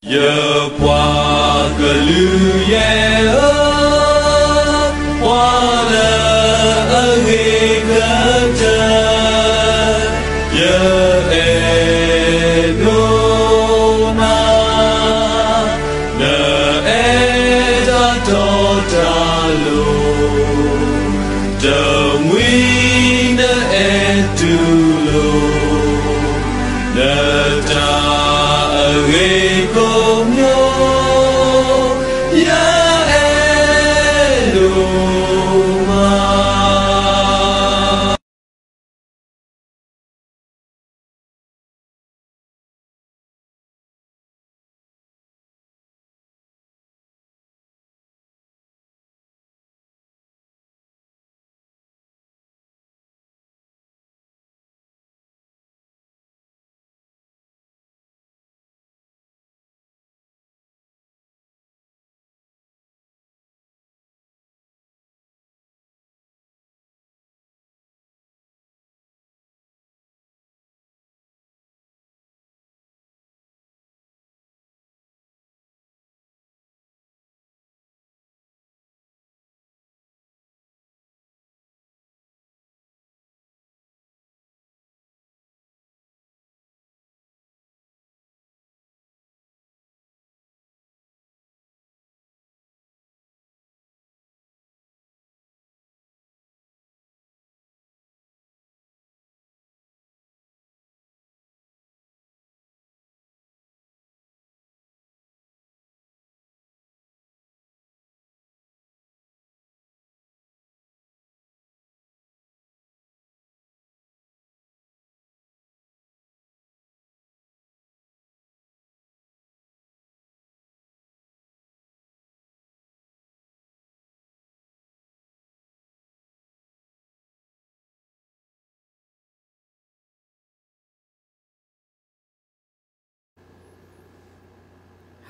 ယပှၤကလုာ်ယဲၢ်ဧၢ, ပှၤလၢအဂ့ၤကတၢၢ်, ယအဲၣ်ဒိးနၤ, နအဲၣ်တၢ်တီတၢ်လိၤ, တမှံၤနအဲၣ်တူၢ်လိာ် နတၢ်အဂ့ၤကိးမံၤ, ယအဲၣ်ဒိးမး.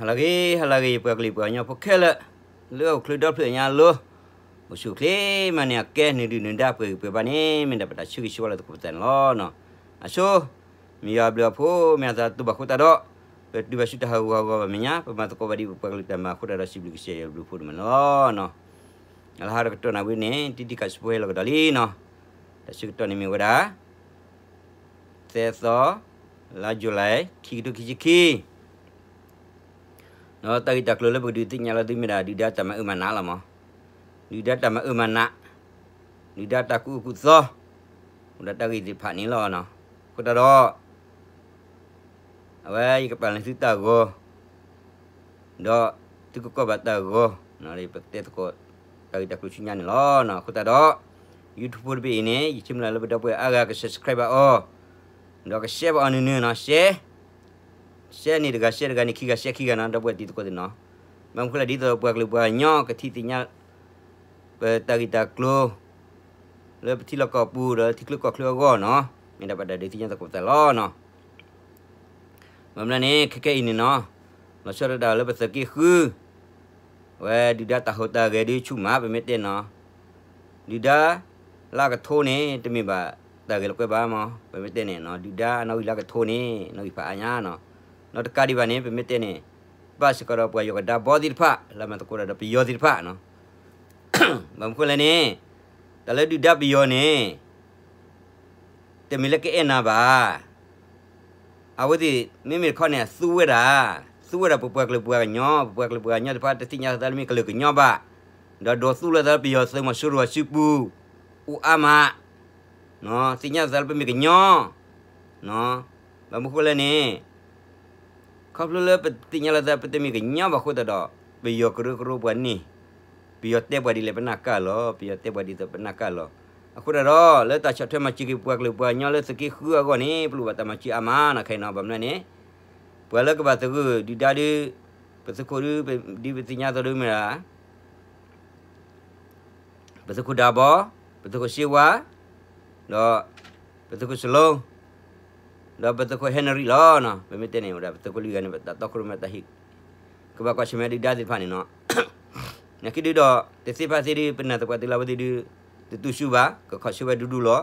ဟါလၢအဂ့ၤ ဟါလၢအဂ့ၤ ယပှၤကလုာ်ပှၤကညီဖိခဲလၢာ်, လၢဟီၣ်ခိၣ်ချၢဒီဖျၢၣ်ညါအလိၤ, အိၣ်ဆူၣ်အိၣ်ချ့မးန့ၣ် အကဲနုာ်ဒုၣ်နုာ်ဒါပှဲၤဂံၢ်ပှဲၤဘါန့ၣ် မ့ၢ်ဒၣ်ပတၢ်ဆၢဂ့ၤဆၢဝါလၢသကိးပသးန့ၣ်လီၤ. အဆိ မ့ၢ်ယွၤအဘျုးအဖှိၣ် မ့ၢ်အသးတူၢ်ဘၣ်ဃိသတးဒီး ပတုၤဘၣ်ဆူတၢ်ဟးဂူာ်ဟးဂီၤဘၣ်မဲာ်ညါ ပမၤသကိးဘၣ်ဒ်ပပှၤကလုာ်တၢ်မၤအဃိသတးဒီး စံးဘျုးကစၢ်ယွၤအဘျုးအဖှိၣ်ဒိၣ်မးန့ၣ်လီၤ. အလဟါတကတီၢ်နၣ်ဝံၤန့ၣ် တံၤတံၤခးစံးဖိဟဲလီၤကဒီးလံနီၤ, တၢ်ဆၢကတီၢ်န့ၣ်မ့ၢ်ဝဲဒၣ် သၢသီ လါယူၤလံ ခံကထိခံဆံခံ, ဒီးတၢ်ဂ့ၢ်တၢ်ကျိၤလၢပကဒုးသ့ၣ်ညါလီၤသုမ့ၢ်ဒၣ် ဒုၣ်ဒါတၢ်မၤအၢမၤနးလီၤမး, ဒုၣ်ဒါတၢ်မၤအၢမၤနး, ဒုၣ်ဒါတၢ်ကူၣ်အၢကူၣ်သီ, အိၣ်ဒီးတၢ်ဂ့ၢ်သ့ၣ်တဖၣ်န့ၣ်လီၤ. အဃိသတးဒီး အဝဲယကပာ်လီၤသုတၢ်ဂီၤ ဒီးသုကကွၢ်ဘၣ်တၢ်ဂီၤ, ပကတဲသကိးတၢ်ဂ့ၢ်တၢ်ကျိၤဆူညါန့ၣ်လီၤ. အဃိသတးဒီး YouTube ဖိတဘ့ၣ်အံၤန့ၣ် ယဆၢမုၢ်လၢ်လၢပဒီပုၢ်ဝဲၢ်အါဂၤက subscribe ဘၣ်အီၤ, ဒီးက share ဘၣ်အီၤနုၢ်နုၢ်နီၤ, share, share န့ၣ်တဂၤ share တဂၤန့ၣ် ခံဂၤ share ခံဂၤနီၤ ဒီပုၢ်ဝဲၢ်တံၤသကိးသ့ၣ်နီၤ, ဘၣ်မနုၤဃိလဲၣ် ဒ်သိးပှၤကလုာ်ပှၤကညီကထံၣ်သ့ၣ်ညါ ပတၢ်ဂ့ၢ်တၢ်ကျိၤ လၢပထံလီၢ်ကီၢ်ပူၤ ဒီးလၢထံချၢကီၢ်ချၢအဂီၢ်နီၤ, မ့ၢ်ဒၣ်ပတၢ်ဒုးသ့ၣ်ညါသကိးပသးလီၤနီၤ. ဘၣ်မနုၤန့ၣ် ခဲခဲအံၤန့ၣ်နီၤ, လီၤဆီဒၣ်တၢ်လၢပသုးက့ဃု အဝဲဒုၣ်ဒါတၢ်ဟူးတၢ်ဂဲၤဒုးဆူၣ်မး ပမ့ၢ်တဲနီၤ, ဒုၣ်ဒါလၢအကထိန့ၣ် တမ့ၢ်ဘၣ်တၢ်ဂဲၤလီၤကွံာ်ဘၣ်မး ပမ့ၢ်တဲန့ၣ်နီၤ, ဒုၣ်ဒါနီၣ်ဂံၢ်လၢအကထိန့ၣ် နီၣ်ဂံၢ်ဖးအါညါနီၤ, နီၣ်တကးဒံးဘၣ်န့ၣ် ပမ့ၢ်တဲန့ၣ် ဘၣ်စ့ၢ်ကီးဒီးပှၤယီၢ်ကဒါဘီသ့ၣ်တဖၣ် လၢအမၤသကိးတၢ်ဒီးပယီၤသ့ၣ်တဖၣ်နီၤ, ဘၣ်မနုၤဃိလဲၣ်န့ၣ် တၢ်လၢဒုၣ်ဒါပယီၤန့ၣ် တမ့ၢ်လၢကအဲၣ်နၤဘၣ်. အဝဲသ့ၣ်မ့မ့ၢ်တခီန့ၣ် အသူဝဲဒၣ်, သူဝဲဒၣ်ပပှၤကလုာ်ပှၤကညီ, ပပှၤကလုာ်ပှၤကညီသ့ၣ်တဖၣ်တသ့ၣ်ညါသးလၢမ့ၢ်ကလုာ်ကညီဘၣ်, ဒီးဒိးသူလၢသးလၢပယီၤသုးမီၤစိရိၤအစုပူၤ, အိၣ်အါမး, သ့ၣ်ညါသးလၢပမ့ၢ်ကညီ, ဘၣ်မနုၤဃိလဲၣ်န့ၣ် ခီဖျိလၢပသ့ၣ်ညါလီၤသး ပတမ့ၢ်ကညီဘၣ်အဃိသတးဒီး ပယီၤကရၢကရိပှၤန့ၣ်, ပယီၤတဲပှၤဒ်လဲၣ် ပနၢ်ကၢ်လီၤ, ပယီၤတဲပှၤဒ်သိးပနၢ်ကၢ်လီၤ. အဃိသတးဒီး လၢတၢ်ဆီၣ်ထွဲမၤစၢၤက့ၤပှၤကလုာ်ပှၤကညီလၢသုးက့ဃုအဂီၢ်န့ၣ် ပလိၣ်ဘၣ်တၢ်မၤစၢၤအါမးနီၤ ခဲအံၤနီၤ, ဘၣ်မနုၤလဲၣ်န့ၣ် ပှၤလၢကဘၣ်သဂၢၢ်ဒုၣ်ဒါဒုး, ပသုးခိၣ်ဒုး, ဒ်ပသ့ၣ်ညါအသိးဒုးမ့ၢ်ဒၣ် ပသုးခိၣ်ဒၤဘီ, ပသုးခိၣ်စ့ဝါ, ဒီး ပသုးခိၣ်စလိ, ဒီးပသုးခိၣ်ဟဲနရံၣ်လီၤ. ပမ့ၢ်တဲန့ၣ် အိၣ်ဒၣ်ပသုးခိၣ်လွံၢ်ဂၤန့ၣ် ပတၢ်တီခိၣ်ရိၣ်မဲတၢ်ဟ့ၣ်, ကဘၣ်ကွၢ်ဆၢၣ်မဲာ်ဒုၣ်ဒါသ့ၣ်တဖၣ်န့ၣ်နီၤ. နာ်က့ဒုးဒီး တသ့ၣ်တဖၣ်သ့ၣ်ဒုး ပနာ်သပှၢ်တ့လၢဝဲသ့ၣ်ဒုး တတူၢ်ဆူၣ်ဘၣ်, ကခီၣ်ဆၢဝဲဒူဒူလီၤ.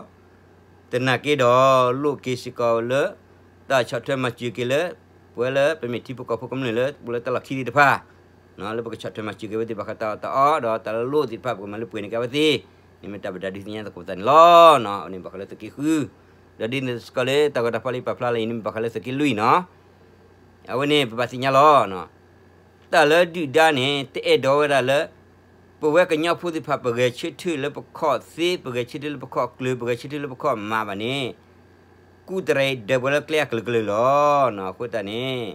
သနာ်က့ဒီး လိၣ်က့ၤစ့ၢ်ကီးလၢ တၢ်ဆီၣ်ထွဲမၤစၢၤက့ၤလၢ ပဝဲလၢပမ့ၢ်ထံဖိကီၢ်ဖိကမျၢၢ်လၢ ပလၢတၢ်လီၢ်ခံသ့ၣ်တဖၣ် လၢပကဆီၣ်ထွဲမၤစၢၤက့ၤဝဲသ့ၣ် ဘၣ်ဃးတၢ်အီၣ်တၢ်အီ ဒီးတၢ်လၢလိၣ်သ့ၣ်တဖၣ် ပကမၤလၢပှဲၤန့ၢ်က့ၤအဝဲသ့ၣ်န့ၣ် မ့ၢ်တၢ်ပဒၣ်ဒုးသ့ၣ်ညါသကိးပသးန့ၣ်လီၤ. အဝဲန့ၣ်ဘၣ်ဃးလၢသုးက့ဃု, ဒီးဒ်န့ၣ်စ့ၢ်ကီးလၢတၢ်ဂီၤတၢ်ဖီၣ်လၢယပာ်ဖျါလၢအံၤန့ၣ် မ့ၢ်ဘၣ်ဃးလၢသုးက့လွံၢ်နီၤ. အဝဲန့ၣ် ပဘၣ်သ့ၣ်ညါလီၤ. တၢ်လၢဒုၣ်ဒါန့ၣ် တအဲၣ်ဒိးဝဲဒၣ်လၢ ပဝဲကညီဖိသ့ၣ်တဖၣ် ပဂဲၤဆၢထၢၣ်လၢပခီၣ်သ့, ပဂဲၤဆၢထၢၣ်လၢပခီၣ်ကျၢၤ, ပဂဲၤဆၢထၢၣ်လၢပခီၣ်မၤဘၣ်န့ၣ် ကူၣ်တရံးဒၢးပှၤလၢကျဲအကလုာ်ကလုာ်လီၤ. အဃိသတးန့ၣ်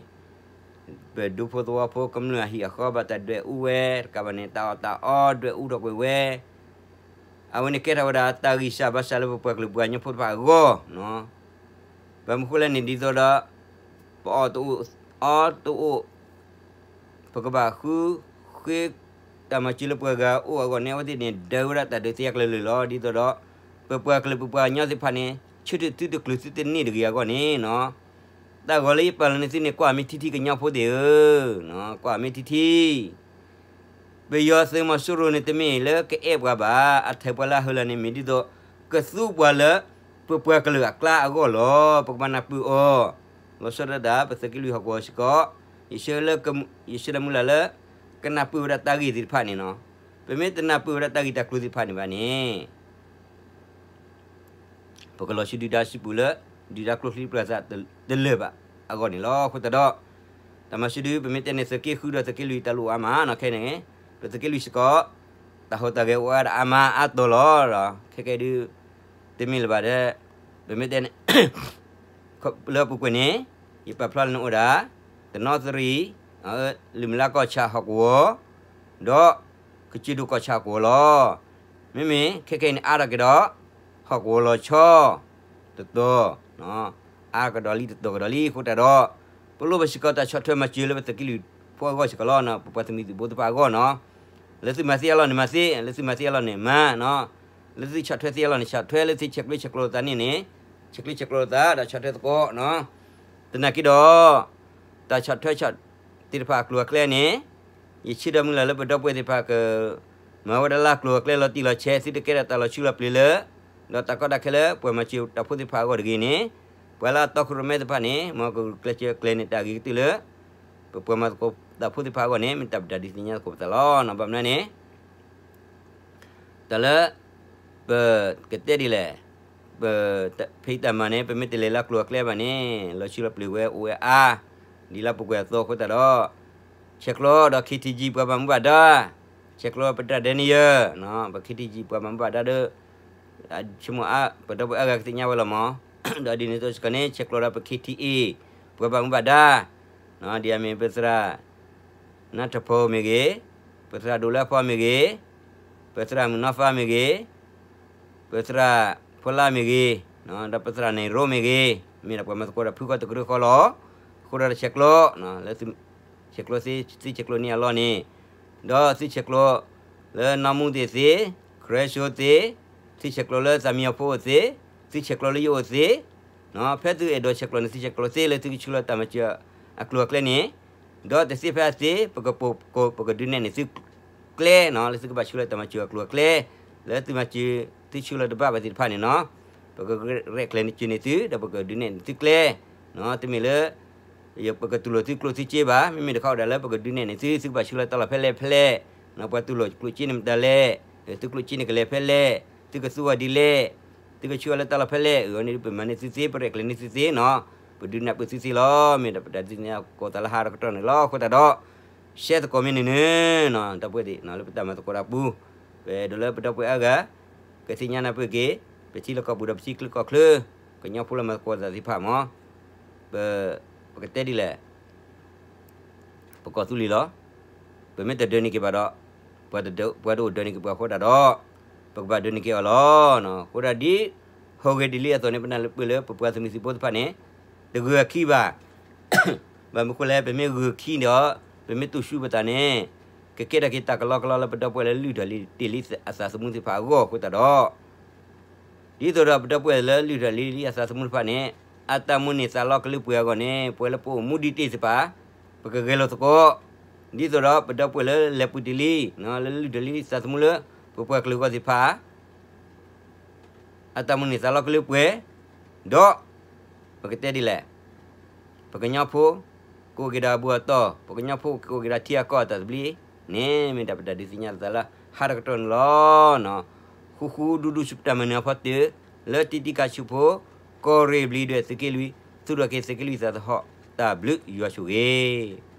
ပဒူဖိသဝီဖိကမျၢၢ်အဟံၣ်အဃီ ဘၣ်တၢ်ဒွဲၣ်အူဝဲတကးဘၣ်န့ၣ် တၢ်အီၣ်တၢ်အီဒွဲၣ်အူထီၣ်ကွံာ်ဝဲ. အဝဲန့ၣ်ကဲထီၣ်ဝဲဒၣ်တၢ်ဂံၢ်စၢ်ဘါစၢ်လၢပပှၤကလုာ်ပှၤကညီဖိတဖၣ်အဂီၢ် ဘၣ်မနုၤဃိလဲၣ်န့ၣ် ဒ်သိးဒီး ပအီၣ်တအိၣ် အီတအိၣ် ပကဘၣ်ဃုဃ့ တၢ်မၤစၢၤလၢပှၤဂၤအိၣ်အဂီၢ်န့ၣ် အဝဲသ့ၣ်န့ၣ် ဒၢဝဲဒၣ်တၢ်ဒုးသ့အကလုာ်ကလုာ်လီၤ. ဒ်သိးဒီး ပပှၤကလုာ်ပပှၤကညီသ့ၣ်တဖၣ်န့ၣ် ဆၢထၢၣ်သုတကျိၤသုတန့ၢ်တဂ့ၤအဂီၢ်န့ၣ်နီၤ. တၢ်ဂီၤလၢယပာ်လီၤန့ၣ်သုန့ၣ် ကွၢ်မ့ၢ်ထံထံကညီဖိသ့ၣ်ဧၢ, ကွၢ်မ့ၢ်ထံထံ ပယီၤသုးမီၤစိရိၤန့ၣ် တမ့ၢ်လၢကအဲၣ်ပှၤဘၣ်, အထၢၣ်ပှၤလၢအဟၢလီၤန့ၣ် မ့ၢ်ဒ်သိး ကသူပှၤလၢ ပပှၤကလုာ်အကျါအဂီၢ်လီၤ. ပကဘၣ်နၢ်ပၢၢ်အီၤ, လီၤဆီဒၣ်တၢ် ပသုးက့လွံၢ်ဟီၣ်ကဝီၤစ့ၢ်ကီး, ယဆၢလၢ ယဆၢဒီးမုၢ်လၢ်လၢ ကနၢ်ပၢၢ်ဝဲဒၣ်တၢ်ဂ့ၢ်သ့ၣ်တဖၣ်န့ၣ်နီၤ. ပမ့ၢ်တနၢ်ပၢၢ်ဝဲဒၣ်တၢ်ဂ့ၢ်တၢ်ကျိၤသ့ၣ်တဖၣ်န့ၣ်ဘၣ်န့ၣ် ပကလီၤဆူဒုၣ်ဒါစုပူၤလၢ ဒုၣ်ဒါကျိချံပျၢၤသးတလၢာ်ဘၣ်အဂီၢ်န့ၣ်လီၤ. အဃိသတးဒီး တၢ်မၤစၢၤဒုး ပမ့ၢ်တဲန့ၣ် သုးက့ဃုဒီးသုးက့လွံၢ်တၢ်လိၣ်အါမးနီၤ. ခဲအံၤန့ၣ် ပသုးက့လွံၢ်စ့ၢ်ကီး တၢ်ဟူးတၢ်ဂဲၤအိၣ်ဝဲဒၣ်အါမးအါတီၤလီၤ. ခဲကဲဒုး တမ့ၢ်လၢၤဘၣ်ဒီး ပမ့ၢ်တဲန့ၣ် လၢအပူၤကွံာ်န့ၣ် ယပာ်ဖျါလၢနအိၣ်ဒၣ် တနီသရံၣ်, လုၢ်မုၢ်လါကီၢ်ဆၣ်ဟီၣ်ကဝီၤ, ဒီး ကစၢၢ်ဒိၣ်ကီၢ်ဆၣ်ဟီၣ်ကဝီၤလီၤ. မ့မ့ၢ်ခဲကဲအံၤန့ၣ် အါထီၣ်က့ၤဒီး ဟီၣ်ကဝီၤလီၤဆီ တတီၤ, အါကဒီးလံတတီၤကဒီးလံအဃိသတးဒီး ပလိၣ်ဘၣ်စ့ၢ်ကီးတၢ်ဆီၣ်ထွဲမၤစၢၤလၢပသုးက့လွံၢ်ဖိအဂီၢ်စ့ၢ်ကီးလီၤ. ပပှၤသုးမုၢ်သံၣ်ဘိသ့ၣ်တဖၣ်အဂီၢ်နီၤ. လၢသုမၤသ့အလီၢ်န့ၣ်မၤသ့, လၢသုမၤသ့အလီၢ်န့ၣ်မၤ, လၢသုဆီၣ်ထွဲသ့အလီၢ်န့ၣ်ဆီၣ်ထွဲ, လၢသုဆဲးကျိးဆဲးကျိးလိာ်သးန့ၣ်န့ၣ် ဆဲးကျိးဆဲးကျိးလိာ်သးဒီးဆီၣ်ထွဲသကိး သနာ်က့ဒီး တၢ်ဆီၣ်ထွဲဆီၣ်သ့ၣ်တဖၣ်အကျိၤအကျဲန့ၣ် ယဆၢဒီးမုၢ်လၢ်လၢပဒီပုၢ်ဝဲၢ်သ့ၣ်တဖၣ်က မၤဝဲဒၣ်လၢအကျိၤအကျဲလီၤတံၢ်လီၤဆဲး သုတကဲထီၣ်တၢ်လီၤဆူလီၤပျံၤလၢ ဒီးတၢ်ကီတၢ်ခဲလၢပှၤမၤစၢၤတၢ်ဖိသ့ၣ်တဖၣ်အဂီၢ်တဂ့ၤန့ၣ် ပှၤလၢအတီခိၣ်ရိၣ်မဲသ့ၣ်တဖၣ်န့ၣ် မ်ကကျဲးစၢးကျဲၤန့ၢ်တၢ်ဂ့ၤကတၢၢ်လၢ ပပှၤမၤသကိးတၢ်ဖိသ့ၣ်တဖၣ်အဂီၢ်န့ၣ် မ့ၢ်တၢ်ပတၢ်ဒုးသ့ၣ်ညါသကိးပသးလီၤ. ဘၣ်မနုၤန့ၣ် တၢ်လၢ ပကတဲဒ်လဲၣ်, ပဖံးတၢ်မၤန့ၣ် ပမ့ၢ်တလဲၤလၢအကျိၤအကျဲဘၣ်န့ၣ် လီၤဆူလီၤပျံၤဝဲအိၣ်ဝဲအါ, ဒ်လၢပူၤကွံာ်အသိးအဃိသတးဒီး ဆဲးကျိးဒီး ခ့ထံကၠံ ပှၤဘၣ်မူဘၣ်ဒါ, ဆဲးကျိးပတၢ်ဒဲန့ၣ်ယၢ, ပ ခ့ထံကၠံ ပှၤဘၣ်မူဘၣ်ဒါဒီး ဆိကမိၣ်အါ ပဒီပုၢ်ဝဲၢ်အါဂၤကသ့ၣ်ညါဝဲလီၤမး, ဒီးဒ်န့ၣ်အသိးစ့ၢ်ကီးန့ၣ် ဆဲးကျိးဒီးပ ခ့ထံအ့ ပှၤဘၣ်မူဘၣ်ဒါ, ဒ်အမ့ၢ်ပသရၣ် နါထၢၣ်ဖိမ့ၢ်ဂ့ၤ, ပသရၣ်ဒိၣ်လၢအဖီမ့ၢ်ဂ့ၤ, ပသရၣ်မုၢ်နီၢ်ဖါမ့ၢ်ဂ့ၤ, ပသရၣ်ဖိလၢမ့ၢ်ဂ့ၤ, ဒီးပသရၣ်န့ၣ်ရိမ့ၢ်ဂ့ၤ, မ့ၢ်ဒၣ်ပှၤမၤသကိးဒီးဖုဃီတကရၢဃီလီၤ. အဃိဒီးတၢ်ဆဲးကျိး သုဆဲးကျိးသ့ သုဆဲးကျိးန့ၢ်အလီၢ်န့ၣ်, ဒီးသုဆဲးကျိးလၢနီၢ်မူသ့ၣ်သ့, ခရၢၡိသ့, သုဆဲးကျိးလၢသးမံအီဖိအိၣ်သ့, သုဆဲးကျိးလၢယအိၣ်သ့, ဖဲသုအဲၣ်ဒိးဆဲးကျိးန့ၣ် သုဆဲးကျိးသ့လၢသုကဆူလီၤတၢ်မၤစၢၤအကျိၤအကျဲန့ၣ်, ဒီးတသ့ဖဲအသ့ ပကပ ပကဒုးနဲၣ်န့ၢ်သုကျဲနီၤ, လၢသုကဘၣ်ဆူလီၤတၢ်မၤစၢၤအကျိၤအကျဲ, လၢသုမၤစၢၤ သုဆူလီၤတဘၣ်ဘၣ်သ့ၣ်တဖၣ်န့ၣ်နီၤ, ပကရဲၣ်ကျဲၤန့ၢ်စၢၤန့ၢ်သု ဒီးပကဒုးနဲၣ်န့ၢ်သုကျဲ, တမ့ၢ်လၢ ပကတူၢ်လိာ်သုကျိၣ်သုစ့ဘၣ်, မ့မ့ၢ်တခီဝဲဒၣ်လၢပကဒုးနဲၣ်န့ၢ်သု, သုကဘၣ်ဆူလီၤတၢ်လီၢ်ဖဲလဲၣ်ဖဲလဲၣ်, ပှၤတူၢ်လိာ်ကျိၣ်စ့န့ၣ်မတၤလဲၣ်, သုကျိၣ်စ့န့ၣ်ကလဲၤဖဲလဲၣ်, သုကသူအီၤဒ်လဲၣ်, သုကဆူအီၤလၢတၢ်လီၢ်ဖဲလဲၣ်, အန့ၣ်ဒုးပမၤန့ၢ်သုသ့, ပရဲၣ်ကျဲၤန့ၢ်သုသ့နီၤ, ပဒုးနၢ်ပၢၢ်သုသ့လီၤ. မ့ၢ်ဒၣ်ပတၢ်ဒုးသ့ၣ်ညါသကိးသးလၢဟါတကတီၢ်န့ၣ်လီၤ. အဃိသတးဒီး ရှဲသကိးမ့ၢ်န့ၣ်န့ၣ်နီၤ, ဒီပုၢ်ဝဲၢ်သ့ၣ် လၢပတၢ်မၤသကိးတၢ်ပူၤ, ပအဲၣ်ဒိးလၢပဒီပုၢ်ဝဲၢ်အါဂၤ ကသ့ၣ်ညါနၢ်ပၢၢ်က့ၤ ပထံလီၢ်ကီၢ်ပူၤဒီးပထံချၢကီၢ်ချၢ, ကညီဖိလၢမၤသကိးသးသ့ၣ်တဖၣ်မး, ပ ပကတဲဒ်လဲၣ် ပကီၢ်သူလ့ၤလီၤ. ပမ့ၢ်တဒၢန့ၢ်က့ၤဘၣ်ဒီး ပှၤတဒၢ ပှၤတအိၣ်ဒၢန့ၢ်က့ၤပှၤအဃိသတးဒီး ပကဘၣ်ဒၢန့ၢ်က့ၤအီၤလီၤ. အဃိဒၣ်ဒ် ဟူးဂဲၤဒ်လံအသိးန့ၣ် ပနၢ်ပၢၢ်လၢပပှၤသုးမုၢ်သံၣ်ဘိသ့ၣ်တဖၣ်န့ၣ် တဂုၤအခံဘၣ်. ဘၣ်မနုၤဃိလဲၣ် ပမ့ၢ်ဂုၤခံဒီး ပမ့ၢ်တူၢ်ဆူၣ်ပသးန့ၣ် ကကဲထီၣ်က့ၤတၢ်ကလီကလီလၢပဒီပုၢ်ဝဲၢ်လၢလုၢ်ထီၣ်လံတ့ၢ်လံအသးသမူသ့ၣ်တဖၣ်အဂီၢ်အဃိသတးဒီး ဒ်သိးဒီးပဒီပုၢ်ဝဲၢ်လၢလုၢ်ထီၣ်လံလံအသးသမူတဖၣ်န့ၣ် အတၢ်မုၢ်န့ၢ်သးလီကလၢပှဲၤအဂီၢ်န့ၣ် ပဝဲလၢပအိၣ်မူဒံးတ့ၢ်သ့ၣ်တဖၣ် ပကဂဲၤလိာ်သကိး, ဒ်သိးဒီးပဒီပုၢ်ဝဲၢ်လၢလဲၤပူၤတ့ၢ်လံ လၢလုၢ်ထီၣ်လံသးသမူလၢ ပပှၤကလုာ်အဂီၢ်သ့ၣ်တဖၣ် အတၢ်မုၢ်န့ၢ်သးလီကလၢပှဲၤ, ဒီး ပကတဲဒ်လဲၣ်, ပကညီဖိ ကအိၣ်က့ၤဒီးအဘူးအတီၢ်, ပှၤကညီဖိကအိၣ်က့ၤဒီးထံအကီၢ်အတၢ်သဘျ့န့ၣ် မ့ၢ်ဒၣ်ပတၢ်ဒုးသ့ၣ်ညါလီၤသးလၢ ဟါတကတီၢ်န့ၣ်လီၤ. ဃူဃူဒူဒူဆူပတၢ်မၤနၢၤအဖီတၢၢ်, လၢတံတံကၤဆူဖိ, ကီၢ်ရ့ၣ်ဘျံးဒွဲၣ်သုးက့လွံၢ်, သူၣ်ထီၣ်က့ၤသုးက့လွံၢ်သးသဟီၣ်, တၢ်ဘျုးယွၤဆိၣ်ဂ့ၤ